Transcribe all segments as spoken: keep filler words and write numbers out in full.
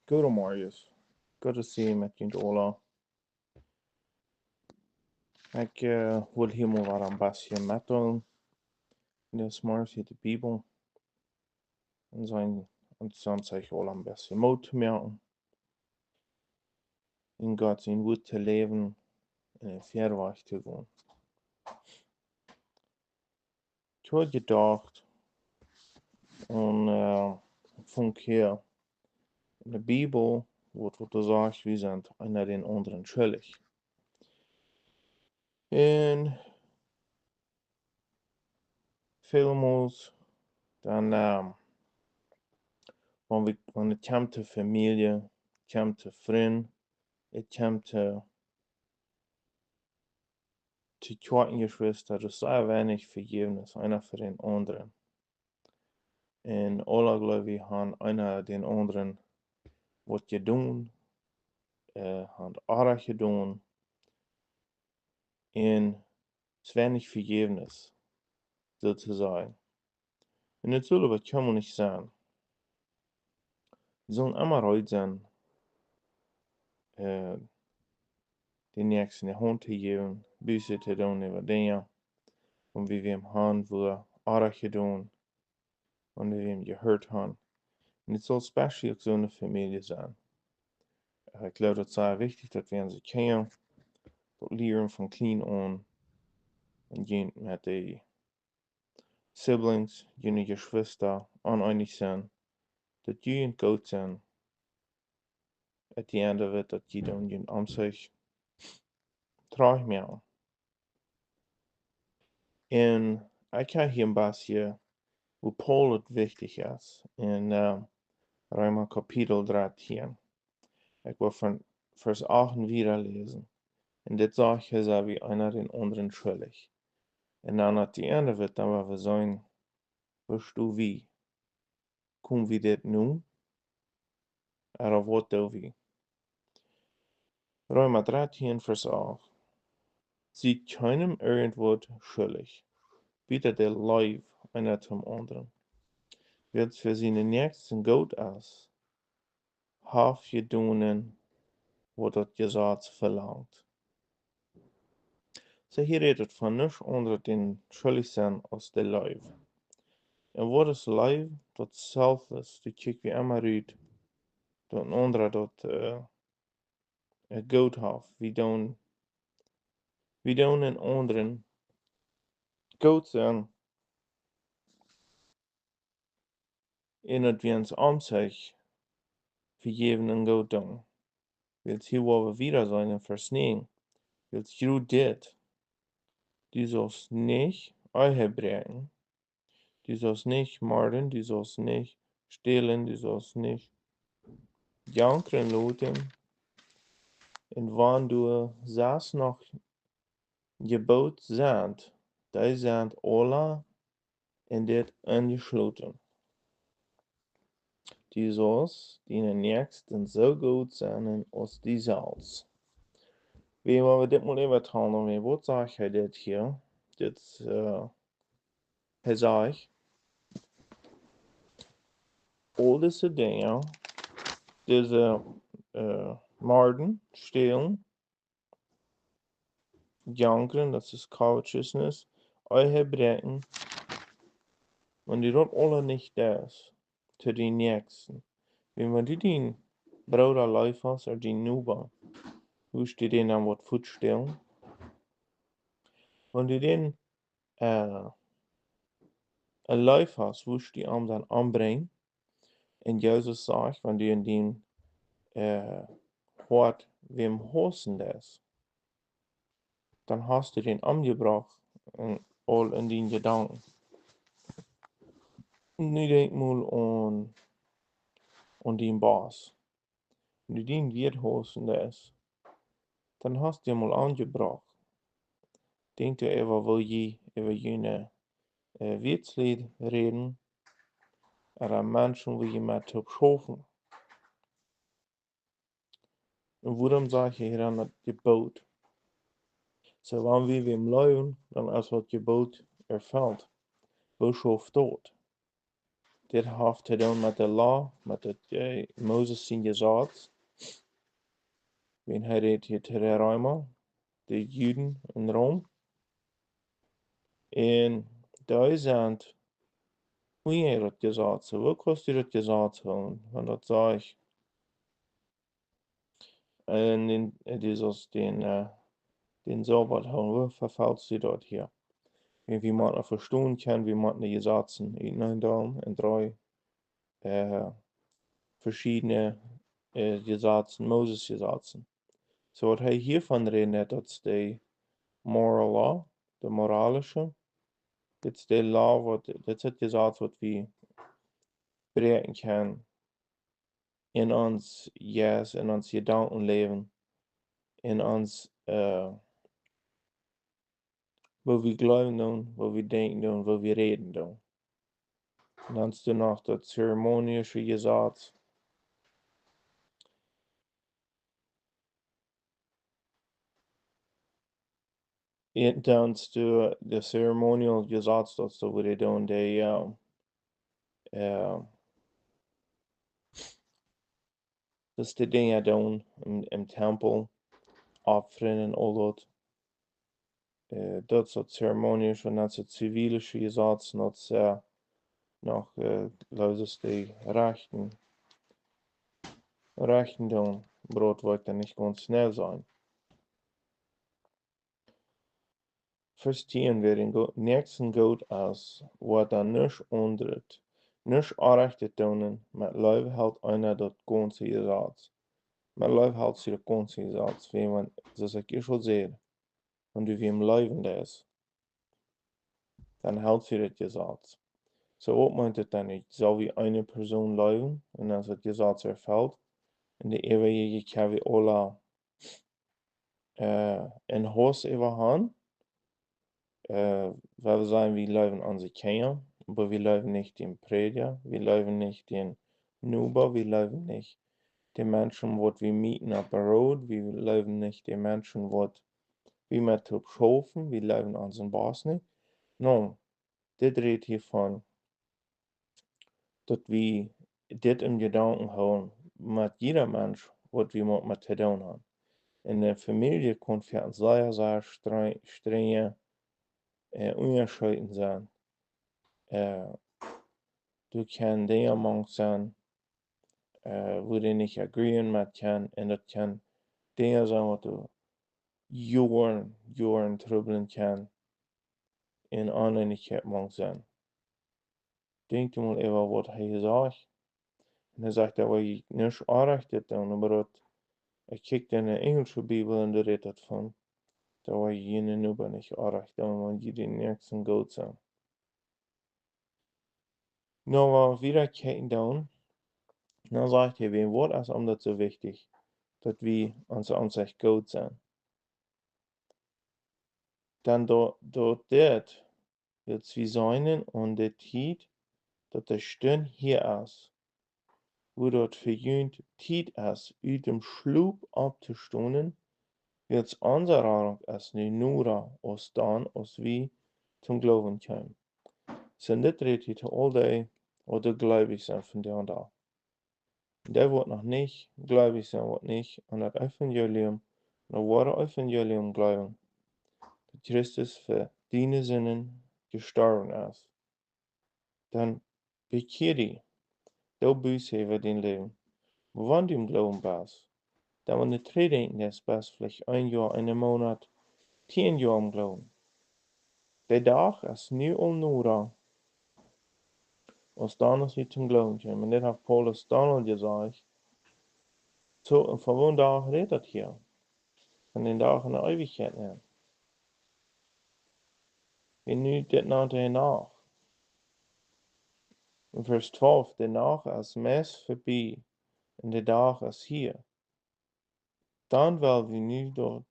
Goodemorjes. Good to see you, met junt aula. Ekj, eh, wull hia mau waut een bät metdeelen. Dis Morjes ut de Bibel. Un sien, un soont sikj aula een bät Moot to moaken. En Gott sien Wuat to läwen un en Väawajch to gonen. Ekj haud jedocht, un, eh, funk hia en de Bibel, waut, waut doa sajcht, wie sent eena dän aundren schuldich. Un välmols, dan, eh, wan wie, wan et kjemt to Famielje, kjemt to Frind, et kjemt to to Kjoakjenjeschwista, doa es sea weinich Vejäwnis, eena fa dän aundren. Un aula, jleew ekj, han eena dän aundren waut jedonen, eh, han oajch jedonen. Un es weinich Vejäwnis, soo to sajen. Un et sull oba kjeenmol nich sennen. Wie sellen emma reed sennen, eh, dän Näakjsten de Haunt to jäwen, Buss to doonen äwa Dinja, wan wie wäm han, wua oajch jedonen, wan wie wäm jehieet han. Un et saul special uk soo enne Famielje sennen. Ekj jleew, daut es sea wichtich, daut wie onse Kjinja daut lieren von kjlien aun. Un junt met de siblings, june Jeschwista, oneenich sennen, daut jie junt goot sennen, at the end of it, daut jie dan junt omsich trajcht moaken. Un ekj hab hia een bät, wua Paulus daut wichtich es, en, eh, Reema Kapitel dartieen. Ekj well von Varsch acht wieda läsen. Un dit sajcht hee, sent wie eena dän aundren schuldich. Un dan at the end of it, dan woa wie seenen, woo stonen wie? Kjenn wie dit nu? Ooda waut doo wie? Reema dartieen, Varsch acht. Siet kjeenem irjentwaut schuldich, buta de Leew eena dän aundren. Wäa fa sienen Näakjsten goot es, haft jedonen, waut daut Jesaz velangt. Soo, hia rät et von nuscht aundret dän schuldich sennen aus de Leew. Un waut es Leew? Daut selfless, daut kjikj wie emma rut, daut een aundra daut, eh, eh, goot haft. Wie doonen, wie doonen een aundren goot sennen, un daut wie ons omsich vejäwen un goot doonen. Wiels hia woa wie wieda seenen en Varsch näajen. Wiels jrod dit: Du saust nich Ehe bräakjen, du saust nich morden, du saust nich stälen, du saust nich jankren loten. Un wan doa sest noch Jeboot sent, dee sent aula en dit enjeschloten. Du saust dienen Näakjsten soo goot sennen aus die selfst. Wie, wan wie dit mol äwatalen, dan, waut sajcht hee dit hia? Dit, eh, hee sajcht, aul dise Dinja, dise, eh, morden, stälen, jankren, daut es covetousness, Ehe bräakjen, wan du daut aula nich deist, to dien Näakjsten. Wan, wan du dien Brooda leef hast, ooda dien Noba, wurscht du dän dan waut fuats stälen? Wan du dän, eh, leef hast, wurscht du am dan ombrinjen? Un Jesus sajcht, wan du en dien, eh, Hoat wäm hausen deist, dan hast du dän omjebrocht, en, aul en diene Jedanken. Nu denkj mol aun, aun dien Boss. Wan du dien Wieet hausen deist, dan hast du am aul omjebrocht. Denkj doaräwa, woo jie äwa june, eh, Wieetslied räden, ooda Menschen, wua jie met toop schaufen. Un wuarom sajcht hee hia dan daut Jeboot? Soo, wan wie wäm leewen, dan es daut Jeboot erfelt. Woo schauft daut? dit haft to doonen met de Law, met daut, äh, Moses sien Jesaz. Wan hee rät hia to de Reema, de Juden en Rom. Un dee sent unja daut Jesaz. Soo, woo kaust du daut Jesaz hoolen? Wan daut sajcht, un dän, äh, dee sent dän, äh, dän Sabbat hoolen, woo vefälst du daut hia? Un wie motten vestonen kjennen, wie motten de Jesazen utenaunda delen en dree, äh, veschiedne, äh, Jesazen, Moses Jesazen. Soo waut hee hia von rät, daut es de moral law, de moralische. Dit es de Law, waut, dit es daut Jesaz, waut wie bräakjen kjennen en ons Jeist, en ons Jedankenläwen, en ons, äh, woo wie jleewen doonen, woo wie denkjen doonen, woo wie räden doonen. Un dan es doa noch daut zeremonische Jesaz. Un dan es doa de ceremonial Jesaz, daut es doa, woo dee doonen, dee, äh, äh, daut es de Dinja doonen em, em Tempel, Opfren un aul daut. Äh, daut es daut zeremonische un daut es daut zivilische Jesaz, daut es, äh, noch, äh, jleew ekj, de Rajchten, Rajchten doonen, oba daut woa ekj dan nich gaunz schnell sajen. Varsch tieen: Wäa dän Go-, Näakjsten goot es, woat dan nuscht aundret, nuscht Orrajchtet doonen, met Leew helt eena daut gaunze Jesaz. Met Leew helst du daut gaunze Jesaz. Wan, soo aus ekj ieescht aul säd, wan du wäm leewen deist, dan helst du daut Jesaz. Soo, waut meent daut dan nu? Sell wie eene Persoon leewen, un aus daut Jesaz erfelt, un de äwaje kjenn wie aula, äh, en Hauss äwa han, äh, wan wie sajen, wie leewen onse Kjinja, oba wie leewen nich dän Prädja, wie leewen nich dän Noba, wie leewen nich de Menschen, waut wie meeten opp de Road, wie leewen nich de Menschen, waut wie met toop schaufen, wie leewen onsen Boss nich. Nu, dit rät hia von, daut wie dit em Jedanken hoolen, met jieda Mensch, waut wie met, met to doonen han. En de Famielje kaun fa ons sea, sea stre-, strenje, äh, Unjascheeden sennen. Äh, doa kjennen Dinja mank sennen, äh, wua dee nich agreeen met kjennen, un daut kjennen Dinja sennen, waut doa Joaren, Joaren trubblen kjennen, un Oneenichkjeit mank sennen. Denkj mol äwa waut hee sajcht. Un hee sajcht, daut wie nuscht Orrajchtet doonen, oba daut, ekj kjikj en de enjelsche Bibel un doa rät daut von, daut wie june Noba nich Orrajcht doonen, wan jie dän Näakjsten goot sent. Nu, wan wie daut kjikjen doonen, dan sajcht hee, wäajen waut es am daut soo wichtich, daut wie ons, ons ieescht goot sent? Dan daut, daut dit, wiels wie seenen aun de Tiet, daut de Stund hia es, wua daut fa junt Tiet es, ut däm Schlop opptostonen, wiels onse Radunk es nu noda aus dan, aus wie toom Gloowen kjeemen. Sent dit rät hia to aul dee, waut doa gleewich sent vondoag dän Dach. Dee waut noch nich gleewich sent, waut nich aun daut Evangelium, daut woare Evangelium gleewen, daut Christus fa diene Sinden jestorwen es, dan bekjia die, doo Buss äwa dien Läwen, wan du em Gloowen best. Dan wan du trigjdenkjen deist, best veleicht een Joa, een Moonat, tieen Joa em Gloowen. De Dach es nu aul noda, aus dan aus wie toom Gloowen kjeemen. Un dit haft Paulus dan aul jesajcht. Soo, un von woon Dach rät daut hia? Von dän Dach en de Eewichkjeit nenn. Wie nu dit nant de Nacht. En Varsch twalf: De Nacht es meist verbie un de Dach es hia. Dan well wie nu daut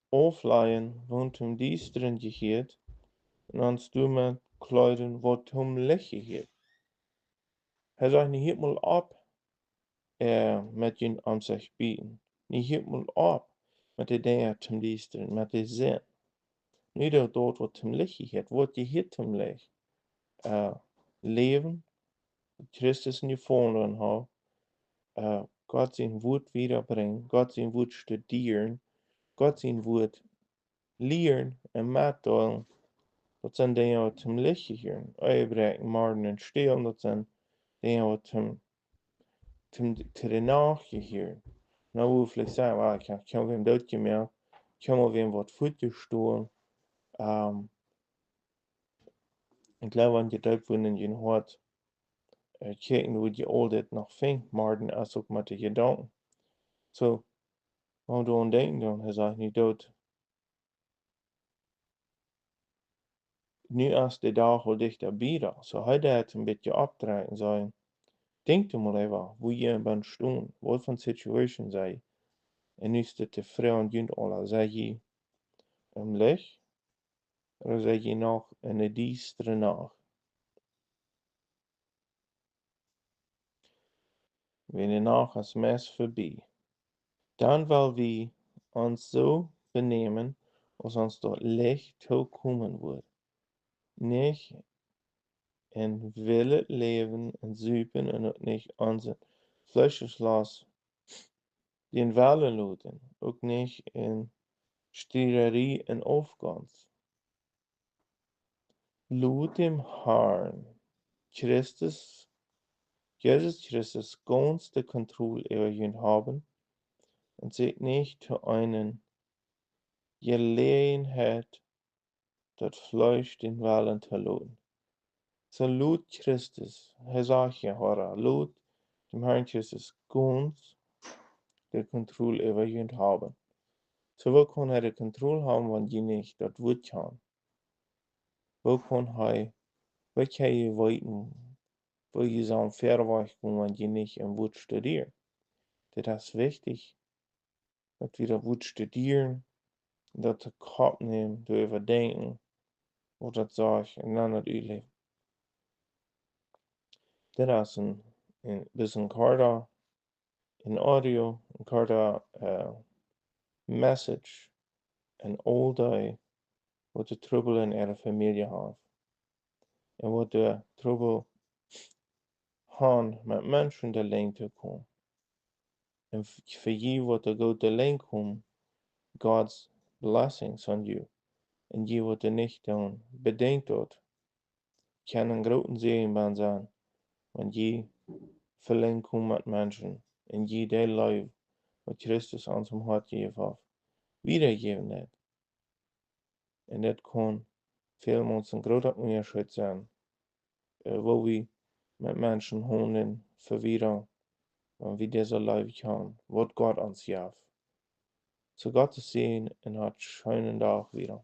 auflajen, waut toom Diestren jehieet, un ons doamet kjleeden, waut toom Licht jehieet. Hee sajcht: Nu hieet mol opp, äh, met junt om sikj bieten. Nu hieet mol opp met de Dinja toom Diestren, met de Sind. Nu doot daut, waut toom Licht jehieet, waut jehieet toom Licht. Äh, Läwen, Christus en Jefaulen haben, äh, Gott sien Wort wieda brinjen, Gott sien Wort studieren, Gott sien Wort lieren un metdeelen, daut sent Dinja waut toom Licht jehieren. Ehebräakjen, Morden un Stälen, daut sent Dinja waut toom, toom, to de Nacht jehieren. Nu, wua veleicht sajen, ah, ekj hab, ekj hab wäm doot jemoakt, ekj hab wäm waut fuat jestolen. Ähm, ekj jleew, wan jie daut wudden en jun Hoat, äh, kjikjen, wua jie aul dit noch finjen, Morden es uk met de Jedanken. Soo, wan wie doaraun denkjen, dan, hee sajcht nich doot. Nu es de Dach aul dichta bie. Soo hee deed een bät oppdrekjen, sajen, denkjt mol äwa, wua jie benne stonen, waut fa Situation see, un nu es dit de Froag aun junt aula, sie jie em Licht, ooda sie jie noch en de diestre Nacht? Wan de Nacht es meist verbie, dan well wie ons soo benämen, aus ons daut Licht tokomen woat. Nich en willet Läwen un Supen un uk nich onsen Fleeschesloss dän Wellen loten, uk nich en Striederie un Aufgonst. Lot däm Harn Christus, Jesus Christus, gaunz de Kontroll äwa junt haben un sikj nich to eene Jeläajenheit daut Fleesch dän Wellen to loten. Soo lot Christus, hee sajcht je, hia, lot däm Harn Christus gaunz de Kontroll äwa junt haben. Soo, woo kaun hee de Kontroll haben, wan jie nich daut Wort kjanen? Woo kaun hee, woo kjenn jie weeten, woo jie sellen wieda komen, wan jie nich em Wort studieren? Dit es wichtich, daut wie daut Wort studieren, daut to Kopp nämen, doaräwa denkjen, waut daut sajcht, un dan daut utläwen. Dit es een, een, dit es een korta, een Audio, een korta, äh, Message, aun aul dee, waut de Trubbel en äare Famielje haben. Un waut de Trubbel haben met Menschen de Lenjd to komen. Un f-, fa jie waut de goode Lenjd komen, God's blessings on you. Un jie waut de nich doonen, bedenkjt daut. Kaun een grooten Säajen bie sennen, wan jie velenjd komen met Menschen un jie de Leew, waut Christus ons em Hoat jejäft haft, wiedajäwen deit. Un daut kaun välmols een groota Unjascheet sennen, äh, woo wie met Menschen haundlen, fa wieda, wan wie dise Leew haben, waut Gott ons jeft. Soo Gott to seenen un haft eenen scheenen Dach wieda.